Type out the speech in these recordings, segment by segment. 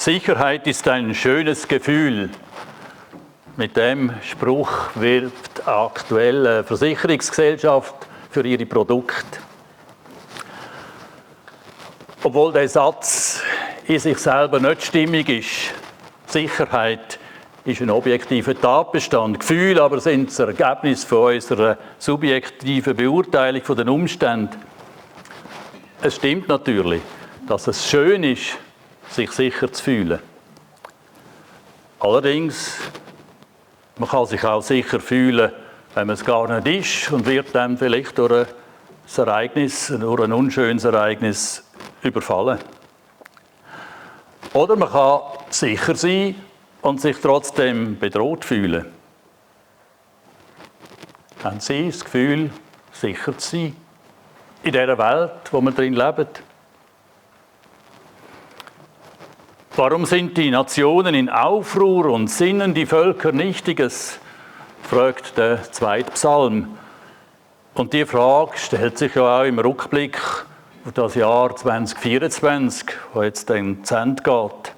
Sicherheit ist ein schönes Gefühl. Mit dem Spruch wirbt aktuell eine Versicherungsgesellschaft für ihre Produkte. Obwohl der Satz in sich selber nicht stimmig ist. Sicherheit ist ein objektiver Tatbestand. Gefühle aber sind das Ergebnis von unserer subjektiven Beurteilung von den Umständen. Es stimmt natürlich, dass es schön ist, sich sicher zu fühlen. Allerdings, man kann sich auch sicher fühlen, wenn man es gar nicht ist und wird dann vielleicht durch ein unschönes Ereignis überfallen. Oder man kann sicher sein und sich trotzdem bedroht fühlen. Haben Sie das Gefühl, sicher zu sein? In dieser Welt, wo wir drin leben? Warum sind die Nationen in Aufruhr und sinnen die Völker Nichtiges? Fragt der zweite Psalm. Und die Frage stellt sich ja auch im Rückblick auf das Jahr 2024, wo jetzt dann zu Ende geht.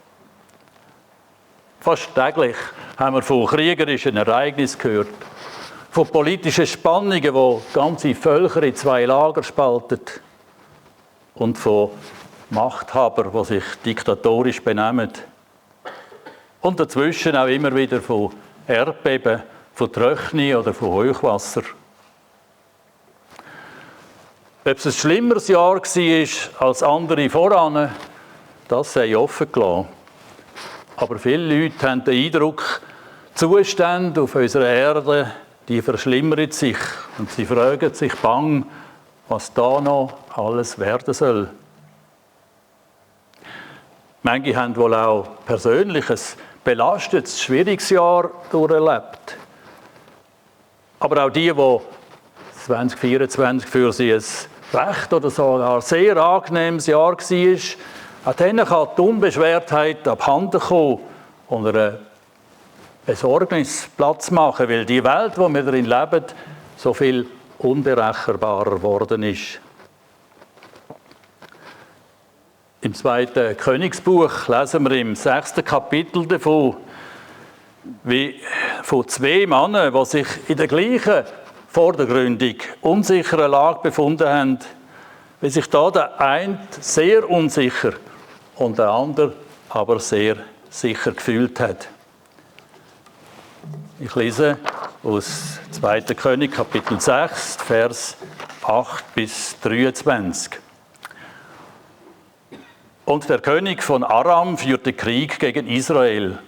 Fast täglich haben wir von kriegerischen Ereignissen gehört, von politischen Spannungen, die ganze Völker in zwei Lager spalten und von Machthabern, die sich diktatorisch benehmen. Und dazwischen auch immer wieder von Erdbeben, von Trockenheit oder von Hochwasser. Ob es ein schlimmeres Jahr war als andere voran, das sei offen gelassen. Aber viele Leute haben den Eindruck, die Zustände auf unserer Erde, die verschlimmern sich. Und sie fragen sich bang, was da noch alles werden soll. Manche haben wohl auch persönlich ein belastendes, schwieriges Jahr durcherlebt. Aber auch die 2024 für sie ein recht oder sogar sehr angenehmes Jahr war, auch denen kann die Unbeschwertheit abhanden kommen und eine Besorgnis Platz machen, weil die Welt, in der wir darin leben, so viel unberechenbarer geworden ist. Im 2. Königsbuch lesen wir im 6. Kapitel davon, wie von zwei Männern, die sich in der gleichen vordergründig unsicheren Lage befunden haben, wie sich da der eine sehr unsicher und der andere aber sehr sicher gefühlt hat. Ich lese aus 2. König, Kapitel 6, Vers 8 bis 23. Und der König von Aram führte Krieg gegen Israel.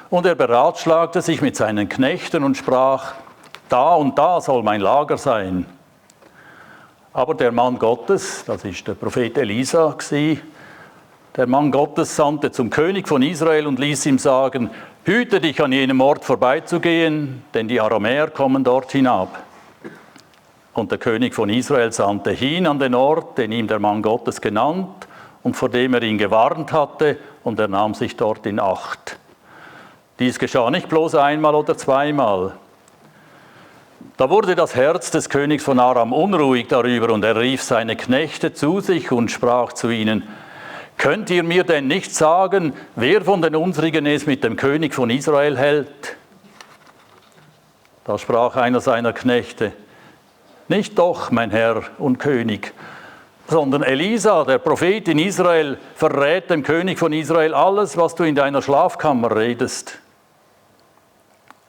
Und er beratschlagte sich mit seinen Knechten und sprach, da und da soll mein Lager sein. Aber der Mann Gottes, das ist der Prophet Elisa, der Mann Gottes sandte zum König von Israel und ließ ihm sagen, hüte dich an jenem Ort vorbeizugehen, denn die Aramäer kommen dort hinab. Und der König von Israel sandte hin an den Ort, den ihm der Mann Gottes genannt und vor dem er ihn gewarnt hatte, und er nahm sich dort in Acht. Dies geschah nicht bloß einmal oder zweimal. Da wurde das Herz des Königs von Aram unruhig darüber, und er rief seine Knechte zu sich und sprach zu ihnen, könnt ihr mir denn nicht sagen, wer von den unsrigen es mit dem König von Israel hält? Da sprach einer seiner Knechte, nicht doch, mein Herr und König, sondern Elisa, der Prophet in Israel, verrät dem König von Israel alles, was du in deiner Schlafkammer redest.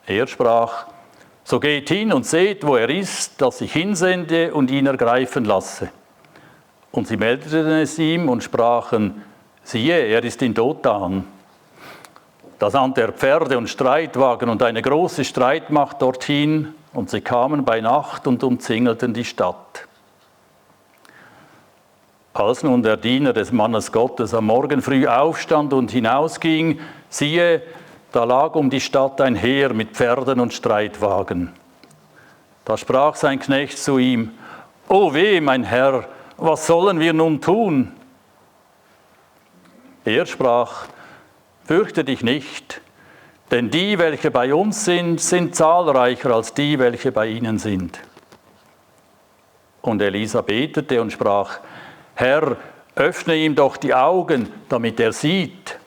Er sprach, so geht hin und seht, wo er ist, dass ich hinsende und ihn ergreifen lasse. Und sie meldeten es ihm und sprachen, siehe, er ist in Dothan. Da sandte er Pferde und Streitwagen und eine große Streitmacht dorthin, und sie kamen bei Nacht und umzingelten die Stadt. Als nun der Diener des Mannes Gottes am Morgen früh aufstand und hinausging, siehe, da lag um die Stadt ein Heer mit Pferden und Streitwagen. Da sprach sein Knecht zu ihm, O weh, mein Herr, was sollen wir nun tun? Er sprach, fürchte dich nicht, denn die, welche bei uns sind, sind zahlreicher als die, welche bei ihnen sind. Und Elisa betete und sprach, Herr, öffne ihm doch die Augen, damit er sieht.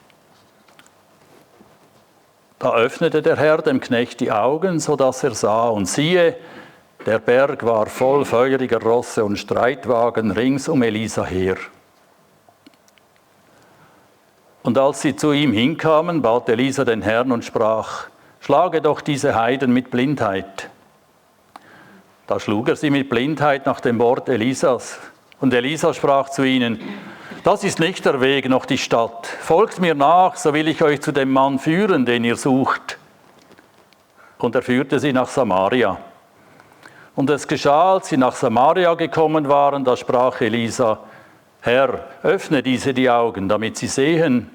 Da öffnete der Herr dem Knecht die Augen, so dass er sah, und siehe, der Berg war voll feuriger Rosse und Streitwagen rings um Elisa her. Und als sie zu ihm hinkamen, bat Elisa den Herrn und sprach: Schlage doch diese Heiden mit Blindheit. Da schlug er sie mit Blindheit nach dem Wort Elisas. Und Elisa sprach zu ihnen: Das ist nicht der Weg noch die Stadt. Folgt mir nach, so will ich euch zu dem Mann führen, den ihr sucht. Und er führte sie nach Samaria. Und es geschah, als sie nach Samaria gekommen waren, da sprach Elisa: Herr, öffne diese die Augen, damit sie sehen.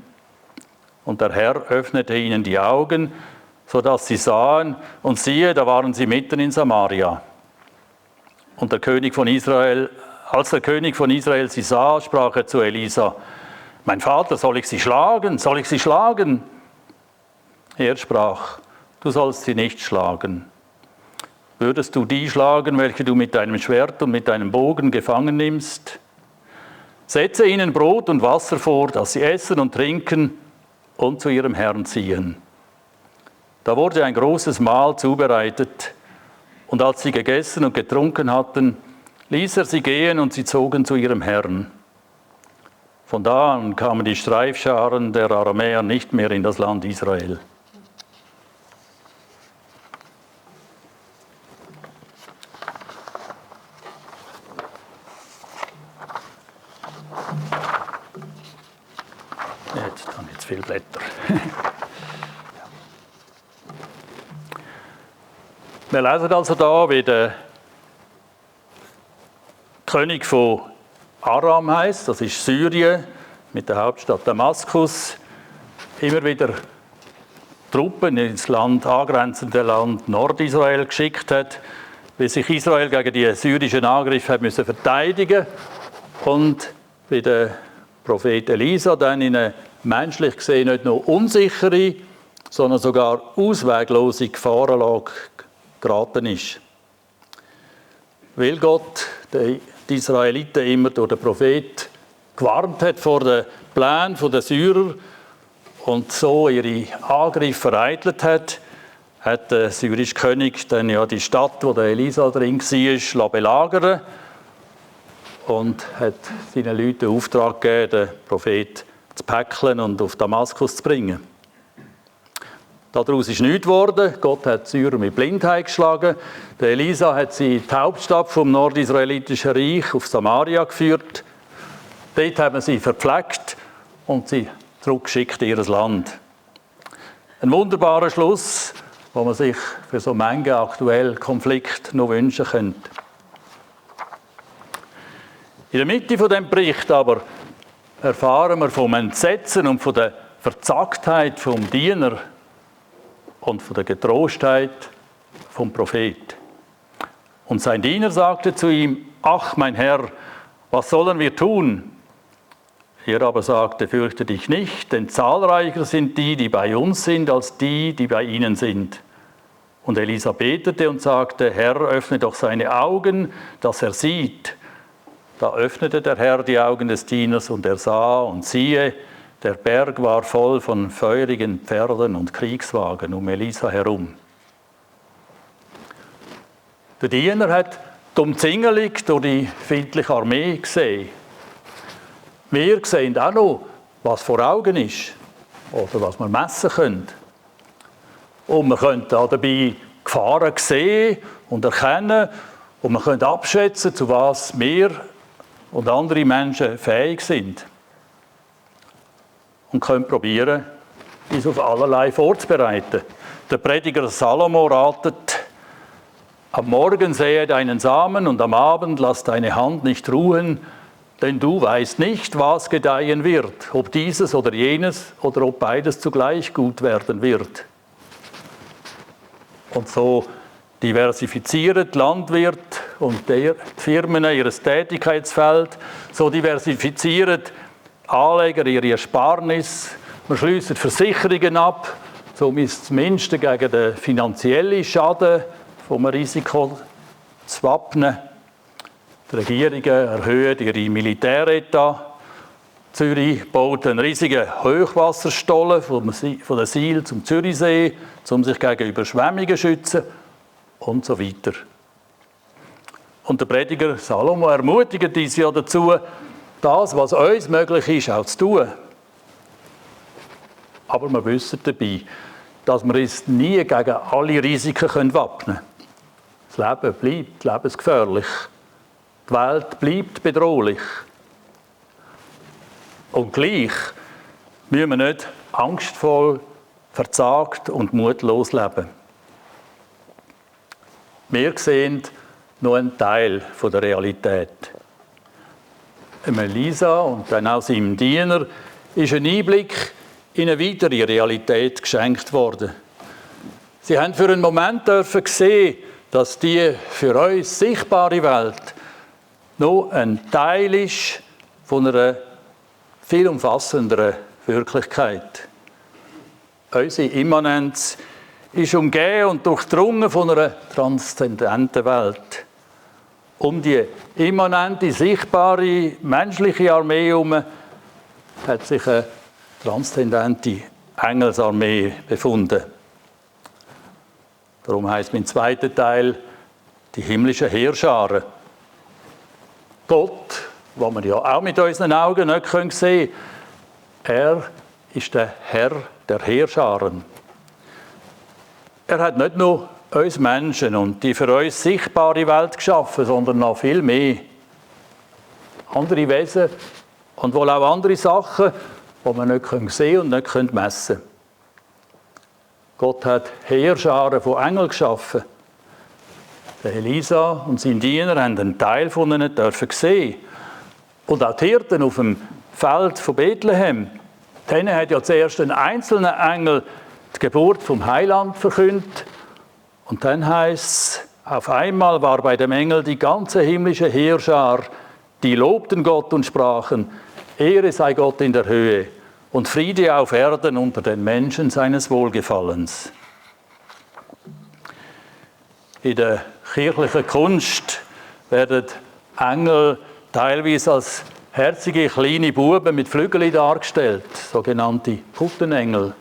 Und der Herr öffnete ihnen die Augen, so dass sie sahen, und siehe, da waren sie mitten in Samaria. Und der König von Israel, als der König von Israel sie sah, sprach er zu Elisa: Mein Vater, soll ich sie schlagen? Soll ich sie schlagen? Er sprach: Du sollst sie nicht schlagen. Würdest du die schlagen, welche du mit deinem Schwert und mit deinem Bogen gefangen nimmst? Setze ihnen Brot und Wasser vor, dass sie essen und trinken und zu ihrem Herrn ziehen. Da wurde ein großes Mahl zubereitet, und als sie gegessen und getrunken hatten, ließ er sie gehen und sie zogen zu ihrem Herrn. Von da an kamen die Streifscharen der Aramäer nicht mehr in das Land Israel. Jetzt haben wir viele Blätter. Wir lesen also da, wie der König von Aram heisst, das ist Syrien, mit der Hauptstadt Damaskus, immer wieder Truppen ins angrenzende Land Nordisrael geschickt hat, wie sich Israel gegen die syrischen Angriffe hat müssen verteidigen und wie der Prophet Elisa dann in eine menschlich gesehen nicht nur unsichere, sondern sogar ausweglose Gefahrenlage geraten ist. Weil Gott die Israeliten immer durch den Prophet gewarnt hat vor den Plänen der Syrer und so ihre Angriffe vereitelt hat, hat der syrische König dann ja die Stadt, wo der Elisa drin war, belagern und hat seinen Leuten den Auftrag gegeben, den Prophet zu päckeln und auf Damaskus zu bringen. Daraus ist nichts geworden. Gott hat die Syrer mit Blindheit geschlagen. Der Elisa hat sie in die Hauptstadt vom nordisraelitischen Reich auf Samaria geführt. Dort haben sie verpflegt und sie zurückgeschickt in ihr Land. Ein wunderbarer Schluss, den man sich für so manchen aktuellen Konflikt noch wünschen könnte. In der Mitte von dem Bericht aber erfahren wir vom Entsetzen und von der Verzagtheit vom Diener und von der Getrostheit vom Prophet. Und sein Diener sagte zu ihm: Ach, mein Herr, was sollen wir tun? Er aber sagte: Fürchte dich nicht, denn zahlreicher sind die, die bei uns sind, als die, die bei ihnen sind. Und Elisa betete und sagte: Herr, öffne doch seine Augen, dass er sieht. Da öffnete der Herr die Augen des Dieners, und er sah, und siehe, der Berg war voll von feurigen Pferden und Kriegswagen um Elisa herum. Der Diener hat die Umzingelung durch die feindliche Armee gesehen. Wir sehen auch noch, was vor Augen ist oder was wir messen können. Und wir können dabei Gefahren sehen und erkennen und wir können abschätzen, zu was wir und andere Menschen fähig sind. Und können probieren, uns auf allerlei vorzubereiten. Der Prediger Salomo ratet: Am Morgen sähe deinen Samen und am Abend lass deine Hand nicht ruhen, denn du weißt nicht, was gedeihen wird, ob dieses oder jenes oder ob beides zugleich gut werden wird. Und so diversifizieren die Landwirte und die Firmen ihr Tätigkeitsfeld, so diversifizieren Anleger ihre Ersparnis, wir schliessen Versicherungen ab, um uns zumindest gegen den finanziellen Schaden vom Risiko zu wappnen. Die Regierungen erhöhen ihre Militäretat, Zürich baut einen riesigen Hochwasserstollen von der Sihl zum Zürichsee, um sich gegen Überschwemmungen zu schützen und so weiter. Und der Prediger Salomo ermutigt uns ja dazu, das, was uns möglich ist, auch zu tun. Aber wir wissen dabei, dass wir uns nie gegen alle Risiken wappnen können. Das Leben bleibt lebensgefährlich. Die Welt bleibt bedrohlich. Und gleich müssen wir nicht angstvoll, verzagt und mutlos leben. Wir sehen nur einen Teil der Realität. Elisa und dann auch seinem Diener ist ein Einblick in eine weitere Realität geschenkt worden. Sie haben für einen Moment sehen, dass die für uns sichtbare Welt nur ein Teil ist von einer viel umfassenderen Wirklichkeit. Unsere Immanenz ist umgeben und durchdrungen von einer transzendenten Welt. Um die immanente, sichtbare menschliche Armee herum hat sich eine transzendente Engelsarmee befunden. Darum heisst mein zweiter Teil die himmlischen Heerscharen. Gott, was wir ja auch mit unseren Augen nicht sehen können, er ist der Herr der Heerscharen. Er hat nicht nur uns Menschen und die für uns sichtbare Welt geschaffen, sondern noch viel mehr. Andere Wesen und wohl auch andere Sachen, die wir nicht sehen und nicht messen können. Gott hat Heerscharen von Engeln geschaffen. Der Elisa und sein Diener haben einen Teil von ihnen sehen. Und auch die Hirten auf dem Feld von Bethlehem, denen hat ja zuerst ein einzelner Engel die Geburt vom Heiland verkündet. Und dann heisst es, auf einmal war bei dem Engel die ganze himmlische Heerschar, die lobten Gott und sprachen, Ehre sei Gott in der Höhe und Friede auf Erden unter den Menschen seines Wohlgefallens. In der kirchlichen Kunst werden Engel teilweise als herzige kleine Buben mit Flügeln dargestellt, sogenannte Puttenengel.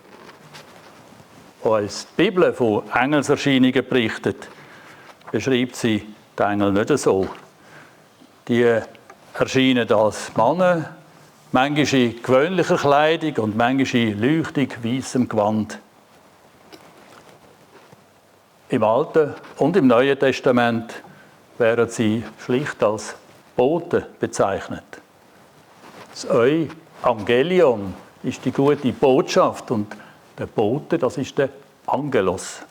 Als die Bibel von Engelserscheinungen berichtet, beschreibt sie die Engel nicht so. Die erscheinen als Männer, manchmal in gewöhnlicher Kleidung und manchmal in leuchtig weissem Gewand. Im Alten und im Neuen Testament werden sie schlicht als Boten bezeichnet. Das Evangelium ist die gute Botschaft und der Bote, das ist der Angelos.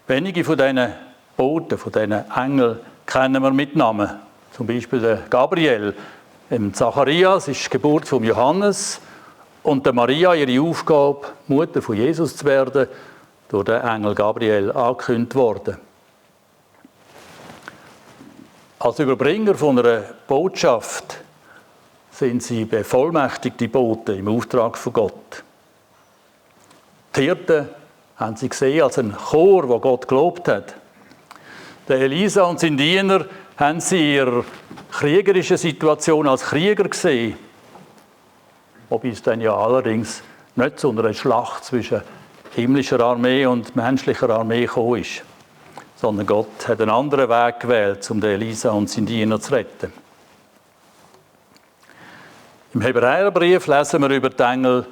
Wenige von diesen Boten, von diesen Engeln, kennen wir mit Namen. Zum Beispiel der Gabriel. Im Zacharias ist die Geburt von Johannes und der Maria ihre Aufgabe, Mutter von Jesus zu werden, durch den Engel Gabriel angekündigt worden. Als Überbringer von einer Botschaft sind sie bevollmächtigte Boten im Auftrag von Gott. Die Hirten haben sie gesehen als ein Chor, wo Gott gelobt hat. Der Elisa und sein Diener haben sie in ihrer kriegerischen Situation als Krieger gesehen. Wobei es dann ja allerdings nicht zu einer Schlacht zwischen himmlischer Armee und menschlicher Armee gekommen ist, sondern Gott hat einen anderen Weg gewählt, um den Elisa und seinen Diener zu retten. Im Hebräerbrief lesen wir über die Engel: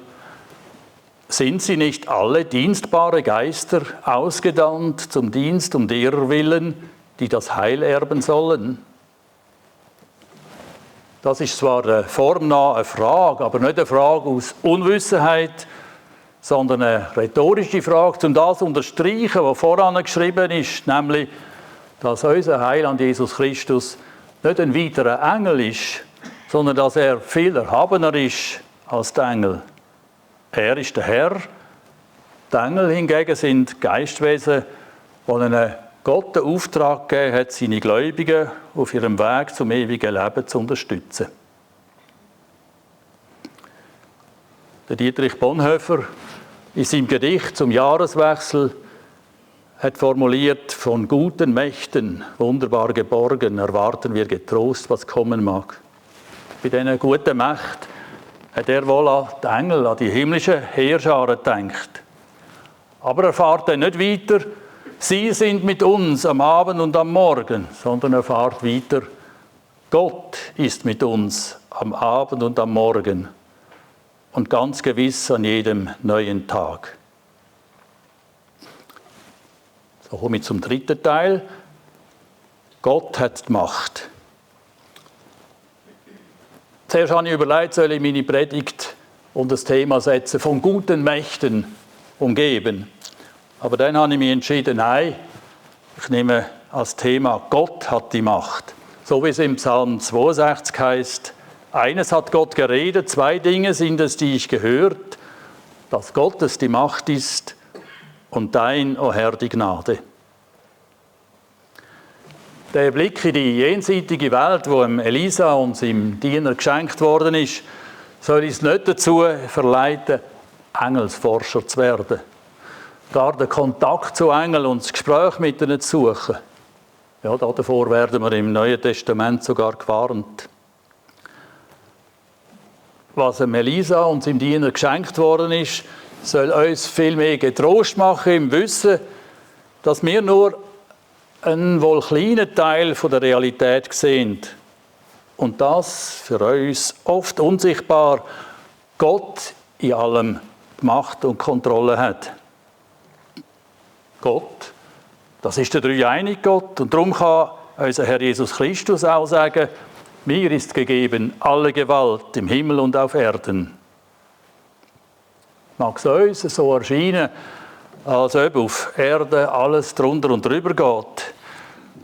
Sind sie nicht alle dienstbare Geister, ausgedannt zum Dienst um derer willen, die das Heil erben sollen? Das ist zwar der Form nach eine Frage, aber nicht eine Frage aus Unwissenheit, sondern eine rhetorische Frage, um das zu unterstreichen, was voran geschrieben ist, nämlich, dass unser Heiland Jesus Christus nicht ein weiterer Engel ist, sondern dass er viel erhabener ist als die Engel. Er ist der Herr. Die Engel hingegen sind Geistwesen, die ihnen Gott den Auftrag gegeben hat, seine Gläubigen auf ihrem Weg zum ewigen Leben zu unterstützen. Der Dietrich Bonhoeffer in seinem Gedicht zum Jahreswechsel hat formuliert: Von guten Mächten, wunderbar geborgen, erwarten wir getrost, was kommen mag. bei diesen guten Mächten, hat er wohl an die Engel, an die himmlischen Heerscharen gedacht. Aber er fährt dann nicht weiter, sie sind mit uns am Abend und am Morgen, sondern er fährt weiter, Gott ist mit uns am Abend und am Morgen und ganz gewiss an jedem neuen Tag. So komme ich zum dritten Teil. Gott hat die Macht. Zuerst habe ich überlegt, soll ich meine Predigt unter das Thema setzen, von guten Mächten umgeben. Aber dann habe ich mich entschieden, nein, ich nehme als Thema, Gott hat die Macht. So wie es im Psalm 62 heißt, eines hat Gott geredet, zwei Dinge sind es, die ich gehört, dass Gottes die Macht ist und dein, o Herr, die Gnade. Der Blick in die jenseitige Welt, wo Elisa und seinem Diener geschenkt worden ist, soll uns nicht dazu verleiten, Engelsforscher zu werden. Gar den Kontakt zu Engeln und das Gespräch mit ihnen zu suchen. Ja, davor werden wir im Neuen Testament sogar gewarnt. Was Elisa und seinem Diener geschenkt worden ist, soll uns viel mehr getrost machen im Wissen, dass wir nur einen wohl kleinen Teil von der Realität sehen. Und das für uns oft unsichtbar Gott in allem die Macht und Kontrolle hat. Gott, das ist der dreieinige Gott. Und darum kann unser Herr Jesus Christus auch sagen, mir ist gegeben alle Gewalt im Himmel und auf Erden. Mag es uns so erscheinen, als ob auf Erde alles drunter und drüber geht.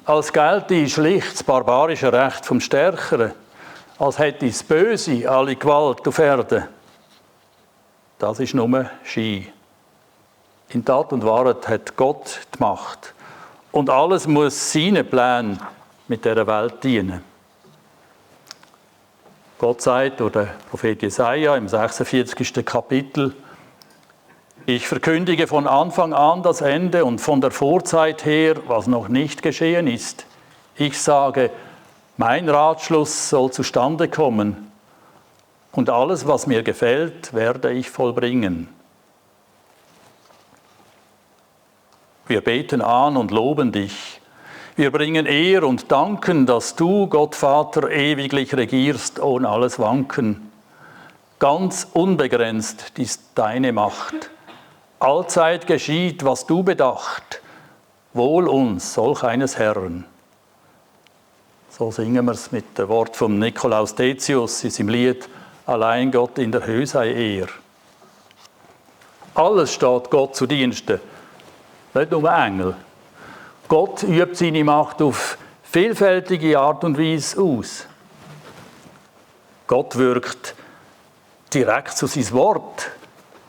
Als gelte schlicht das barbarische Recht vom Stärkeren. Als hätte das Böse alle Gewalt auf Erde. Das ist nur Schein. In Tat und Wahrheit hat Gott die Macht. Und alles muss seinen Plänen mit dieser Welt dienen. Gott sagt durch den Prophet Jesaja im 46. Kapitel, ich verkündige von Anfang an das Ende und von der Vorzeit her, was noch nicht geschehen ist. Ich sage, mein Ratschluss soll zustande kommen und alles, was mir gefällt, werde ich vollbringen. Wir beten an und loben dich. Wir bringen Ehr und danken, dass du, Gott Vater, ewiglich regierst, ohne alles Wanken. Ganz unbegrenzt ist deine Macht. Allzeit geschieht, was du bedacht. Wohl uns, solch eines Herrn. So singen wir es mit dem Wort von Nikolaus Decius in seinem Lied Allein Gott in der Höhe sei Ehr. Alles steht Gott zu Diensten, nicht nur Engel. Gott übt seine Macht auf vielfältige Art und Weise aus. Gott wirkt direkt zu seinem Wort.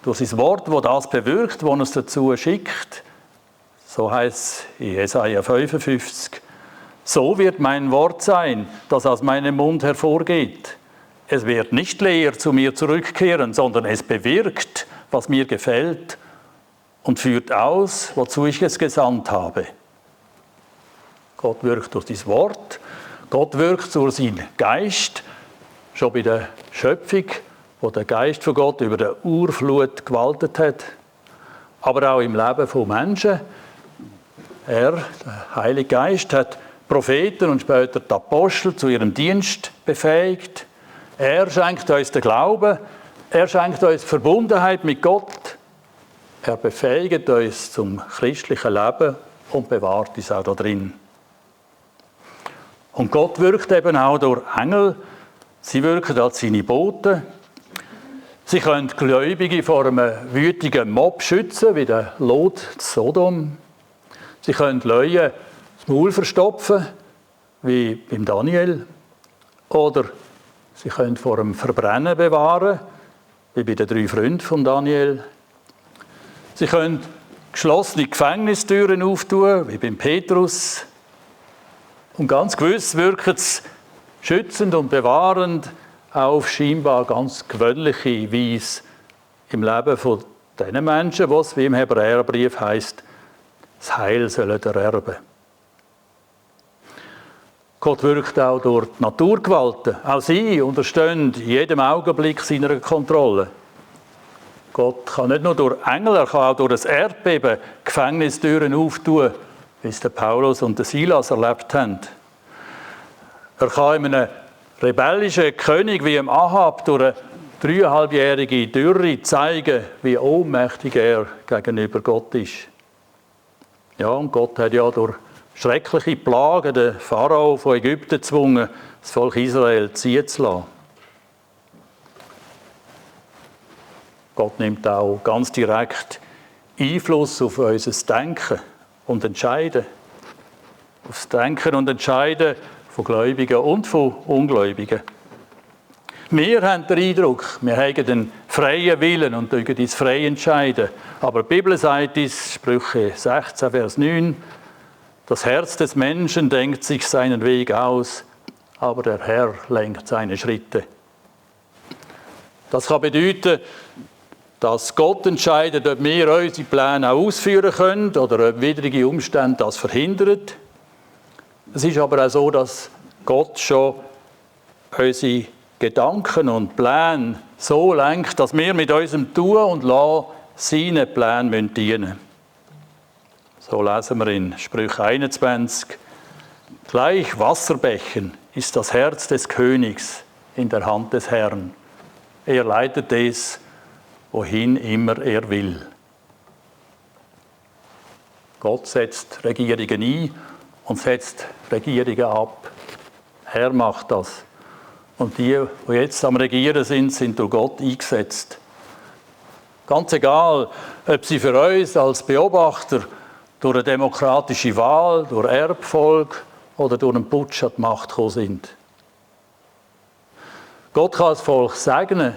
Durch sein Wort, das das bewirkt, das es dazu schickt. So heißt es in Jesaja 55. So wird mein Wort sein, das aus meinem Mund hervorgeht. Es wird nicht leer zu mir zurückkehren, sondern es bewirkt, was mir gefällt und führt aus, wozu ich es gesandt habe. Gott wirkt durch sein Wort, Gott wirkt durch seinen Geist, schon bei der Schöpfung, wo der Geist von Gott über der Urflut gewaltet hat, aber auch im Leben von Menschen. Er, der Heilige Geist, hat Propheten und später die Apostel zu ihrem Dienst befähigt. Er schenkt uns den Glauben, er schenkt uns die Verbundenheit mit Gott, er befähigt uns zum christlichen Leben und bewahrt uns auch da drin. Und Gott wirkt eben auch durch Engel. Sie wirken als seine Boten. Sie können Gläubige vor einem wütigen Mob schützen, wie der Lot zu Sodom. Sie können Leuen das Maul verstopfen, wie beim Daniel. Oder sie können vor dem Verbrennen bewahren, wie bei den 3 Freunden von Daniel. Sie können geschlossene Gefängnistüren auftun, wie beim Petrus. Und ganz gewiss wirken sie schützend und bewahrend auf scheinbar ganz gewöhnliche Weise im Leben von diesen Menschen, was wie im Hebräerbrief heisst, das Heil sollen ererben. Gott wirkt auch durch die Naturgewalten. Auch sie unterstehen in jedem Augenblick seiner Kontrolle. Gott kann nicht nur durch Engel, er kann auch durch das Erdbeben Gefängnistüren auftun, wie es der Paulus und der Silas erlebt haben. Er kann einem rebellischen König wie dem Ahab durch eine 3,5-jährige Dürre zeigen, wie ohnmächtig er gegenüber Gott ist. Ja, und Gott hat ja durch schreckliche Plagen den Pharao von Ägypten gezwungen, das Volk Israel ziehen zu lassen. Gott nimmt auch ganz direkt Einfluss auf unser Denken und Entscheiden. Auf das Denken und Entscheiden von Gläubigen und von Ungläubigen. Wir haben den Eindruck, wir haben einen freien Willen und dürfen uns frei entscheiden. Aber die Bibel sagt uns, Sprüche 16, Vers 9, das Herz des Menschen denkt sich seinen Weg aus, aber der Herr lenkt seine Schritte. Das kann bedeuten, dass Gott entscheidet, ob wir unsere Pläne auch ausführen können oder ob widrige Umstände das verhindern. Es ist aber auch so, dass Gott schon unsere Gedanken und Pläne so lenkt, dass wir mit unserem Tun und Lassen seinen Plänen dienen müssen. So lesen wir in Sprüche 21. Gleich Wasserbächen ist das Herz des Königs in der Hand des Herrn. Er leitet es, wohin immer er will. Gott setzt Regierungen ein und setzt Regierungen ab. Er macht das. Und die jetzt am Regieren sind durch Gott eingesetzt. Ganz egal, ob sie für uns als Beobachter durch eine demokratische Wahl, durch Erbfolge oder durch einen Putsch an die Macht gekommen sind. Gott kann das Volk segnen,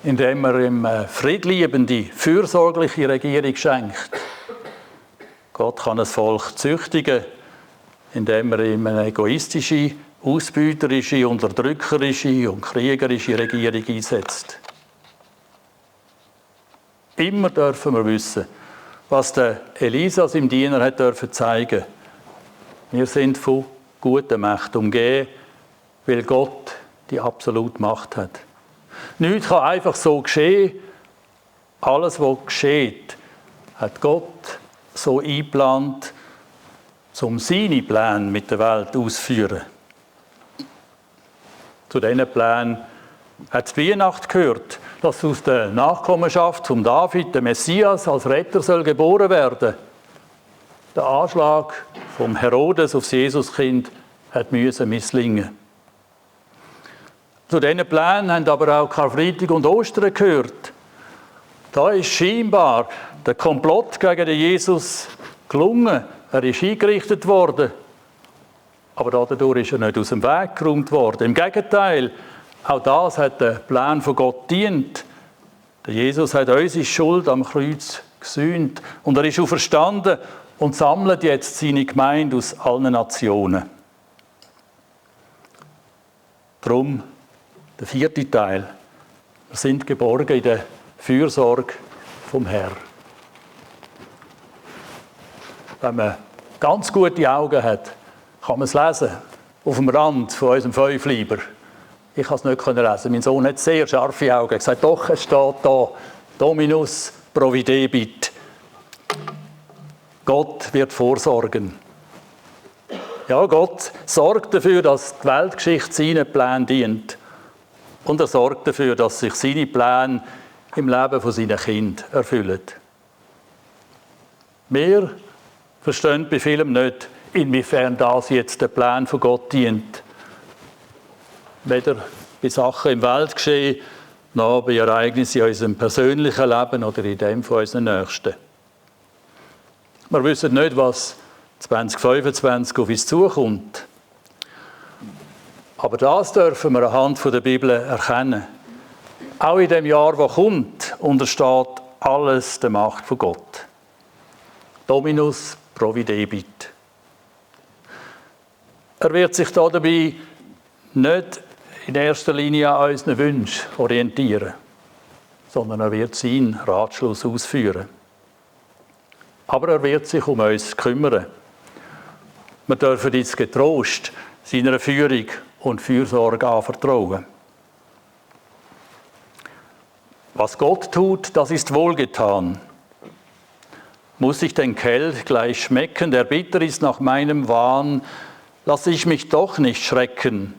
indem er ihm eine friedliebende, fürsorgliche Regierung schenkt. Gott kann das Volk züchtigen, indem er ihm eine egoistische, ausbeuterische, unterdrückerische und kriegerische Regierung einsetzt. Immer dürfen wir wissen, was der Elisa seinem Diener hat dürfen zeigen. Wir sind von guten Mächten umgeben, weil Gott die absolute Macht hat. Nichts kann einfach so geschehen. Alles, was geschieht, hat Gott so eingeplant, um seine Pläne mit der Welt auszuführen. Zu diesen Plänen hat die Weihnacht gehört, dass aus der Nachkommenschaft von David der Messias als Retter soll geboren werden. Der Anschlag vom Herodes aufs Jesuskind hat misslingen. Zu diesen Plänen haben aber auch Karfreitag und Ostern gehört. Da ist scheinbar der Komplott gegen den Jesus gelungen. Er ist eingerichtet worden. Aber dadurch ist er nicht aus dem Weg geräumt worden. Im Gegenteil, auch das hat der Plan von Gott gedient. Der Jesus hat unsere Schuld am Kreuz gesühnt und er ist auferstanden und sammelt jetzt seine Gemeinde aus allen Nationen. Darum der 4. Teil. Wir sind geborgen in der Fürsorge vom Herrn. Wenn man ganz gute Augen hat, kann man es lesen, auf dem Rand von unserem Fünfleiber. Ich konnte es nicht lesen. Mein Sohn hat sehr scharfe Augen. Er hat gesagt, doch, es steht da, Dominus providebit. Gott wird vorsorgen. Ja, Gott sorgt dafür, dass die Weltgeschichte seinen Plänen dient. Und er sorgt dafür, dass sich seine Pläne im Leben von seinen Kindern erfüllen. Wir verstehen bei vielem nicht, inwiefern das jetzt der Plan von Gott dient. Weder bei Sachen im Weltgeschehen, noch bei Ereignissen in unserem persönlichen Leben oder in dem von unseren Nächsten. Wir wissen nicht, was 2025 auf uns zukommt. Aber das dürfen wir anhand der Bibel erkennen. Auch in dem Jahr, das kommt, untersteht alles der Macht von Gott. Dominus providebit. Er wird sich dabei nicht in erster Linie an unseren Wünschen orientieren, sondern er wird seinen Ratschluss ausführen. Aber er wird sich um uns kümmern. Wir dürfen uns getrost seiner Führung und Fürsorge anvertrauen. Was Gott tut, das ist wohlgetan. Muss ich den Kelch gleich schmecken, der bitter ist nach meinem Wahn, lasse ich mich doch nicht schrecken,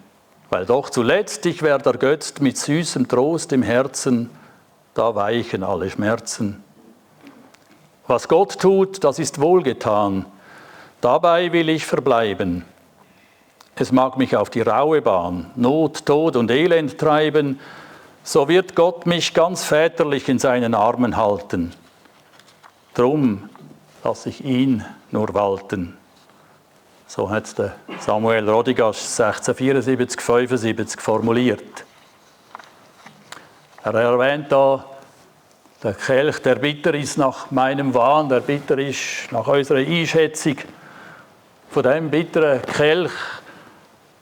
weil doch zuletzt ich werd ergötzt mit süßem Trost im Herzen, da weichen alle Schmerzen. Was Gott tut, das ist wohlgetan, dabei will ich verbleiben. Es mag mich auf die raue Bahn, Not, Tod und Elend treiben, so wird Gott mich ganz väterlich in seinen Armen halten. Drum lasse ich ihn nur walten. So hat es der Samuel Rodigas 1674, 75 formuliert. Er erwähnt da, der Kelch, der bitter ist nach meinem Wahn, der bitter ist nach unserer Einschätzung. Von diesem bitteren Kelch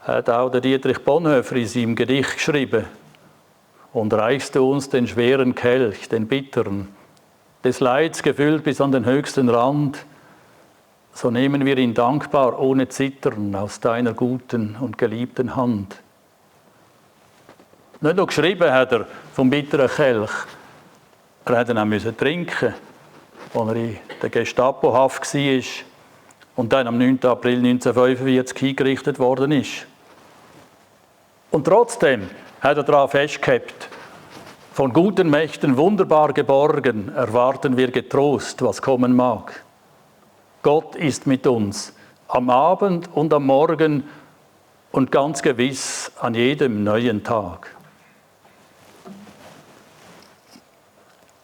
hat auch der Dietrich Bonhoeffer in seinem Gedicht geschrieben. Und reichst du uns den schweren Kelch, den bitteren, des Leids gefüllt bis an den höchsten Rand, so nehmen wir ihn dankbar ohne Zittern aus deiner guten und geliebten Hand. Nicht nur geschrieben hat er vom bitteren Kelch, er hat ihn auch trinken, als er in der Gestapo-Haft war und dann am 9. April 1945 hingerichtet worden ist. Und trotzdem hat er daran festgehalten, von guten Mächten wunderbar geborgen, erwarten wir getrost, was kommen mag. Gott ist mit uns, am Abend und am Morgen und ganz gewiss an jedem neuen Tag.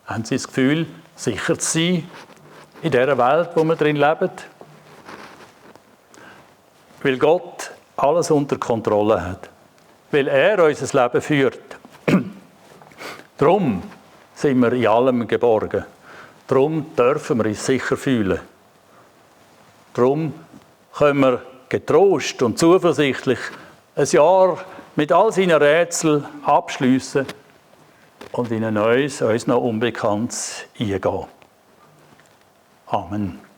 Haben Sie das Gefühl, sicher zu sein in dieser Welt, wo wir drin leben? Weil Gott alles unter Kontrolle hat. Weil er unser Leben führt. Darum sind wir in allem geborgen. Darum dürfen wir uns sicher fühlen. Darum können wir getrost und zuversichtlich ein Jahr mit all seinen Rätseln abschliessen und in ein neues, uns noch Unbekanntes eingehen. Amen.